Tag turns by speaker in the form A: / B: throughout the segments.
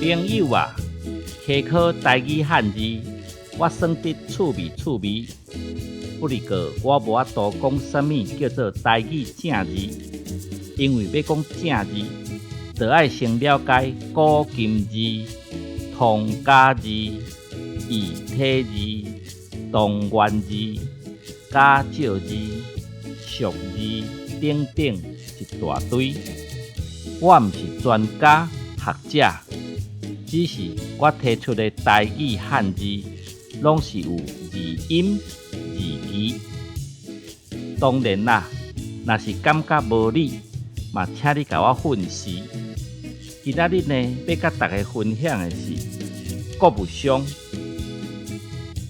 A: 朋友啊，溪考台語漢字，我算得趣味趣味。不過我無法度講啥物叫做台語正字，因為欲講正字，就愛先了解古今字、通假字、異體字、同源字、假借字、俗字等等一大堆。我毋是專家學者，只是我提出的台語漢字，攏是有字音字義。當然啦，若是感覺無理，嘛請你共我訓示。今仔日呢，欲佮大家分享的是穀物商。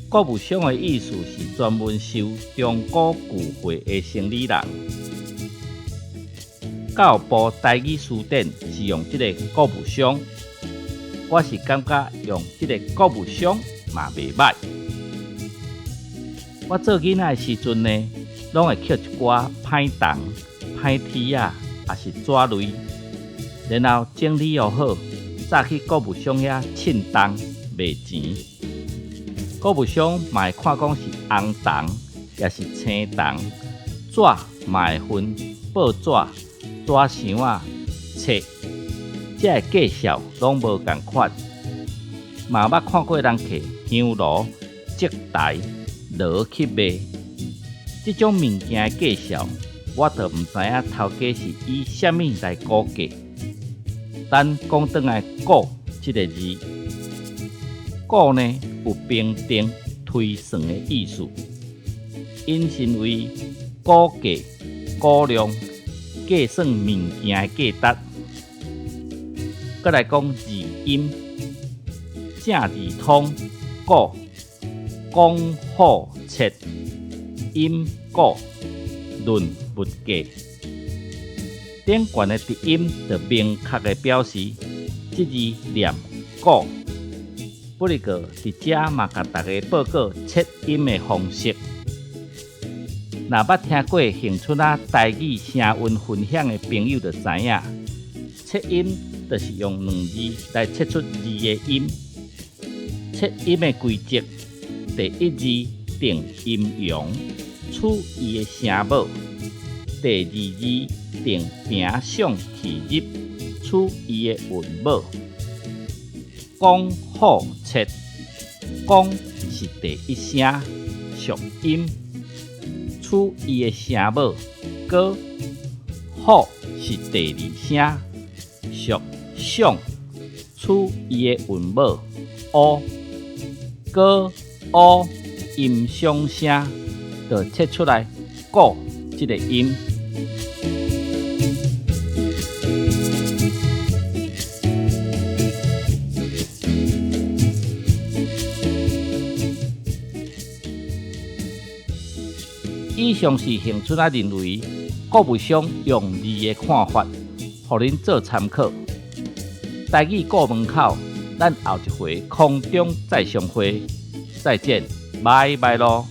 A: 穀物商的意思是專門收中古舊貨的生理人。教育部台語辭典是用這個穀物商，我是感覺用這個穀物商嘛袂䆀。我做囡仔的時陣呢，攏會抾一寡歹銅、歹鐵仔，抑是紙類，然後整理予好，載去穀物商遐稱重賣錢。穀物商嘛會看講是紅銅，抑是青銅，紙嘛會分報紙、紙箱仔、冊，這个介紹攏無仝款。嘛捌看過人提香爐、燭台、爐去賣，這種物件的介紹，我就毋知影頭家是以啥物來估價。咱講轉來“估”這个字，“估”呢有評定、推算的意思，引申為估價、估量、計算物件的價值。閣來講字音，正字通估，講好切，音估，論物價。頂懸的讀音就明確的表示，這字念估。不過佇遮嘛共大家報告切音的方式。若捌聽過恆春仔台語聲韻分享的朋友就知影，切音就是用兩字來切出字的音。切音的規則，第一字定陰陽，取伊的聲母；第二字定平上去入，取伊的韻母。講好切，講是第一聲，屬陰，取伊的聲母；哥好是第二聲，屬上，取伊的韻母。烏哥烏音相聲，就切出來估這个音。以上是恆春仔認為穀物商用字的看法，予恁做參考。台語顧門口，咱後一回空中再相會，再見，拜拜囉。